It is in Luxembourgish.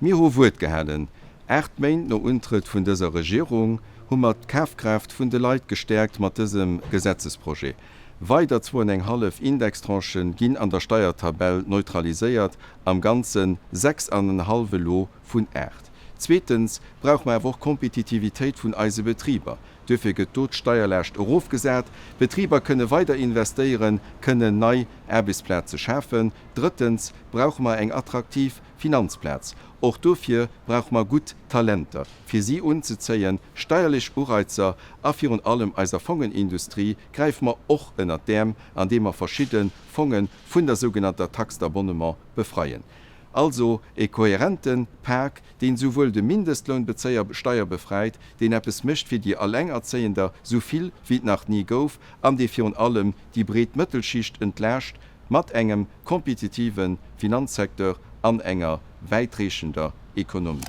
Mir hu Wuert gehalen. 8 Méint no Untrëtt vun dëser Regierung hu mer d'Kafkraaft vun de Leit gestäerkt mat dësem Gesetzesprojet. Weider zwou an eng hallef Indextranchë ginn an der Steiertabell neutraliséiert, am Ganze 6 an en hallef elo vun 8. Zweetens brauche mer awer och Kompetitivitéit vun eise Betriber. Duerfir gëtt do d'Steierlaascht erofgesat. D'Betriber kënne weider investéieren, kënnen nei Aarbechtsplaze schafen. Drëttens brauche mer eng attraktiv Finanzplaz. Och dofir brauche mer gutt Talenter, fir si unzezéien, steierlech Ureizer a virun allem eiser Fongenindustrie gräife mer och ënnert d'Äerm, andeem mer verschidde Fonge vun der sougenannter Taxe d'abonnement befreien. Also e kohärente Pak, deen souwuel de Mindestlounbezéier steierbefreit, deen eppes mécht fir déi Allengerzéiender, sou vill wéi et nach ni gouf, an dee virun allem déi breet Mëttelschicht entlaascht mat engem kompetitive Finanzsecteur an enger wäitreechender Ekonomie.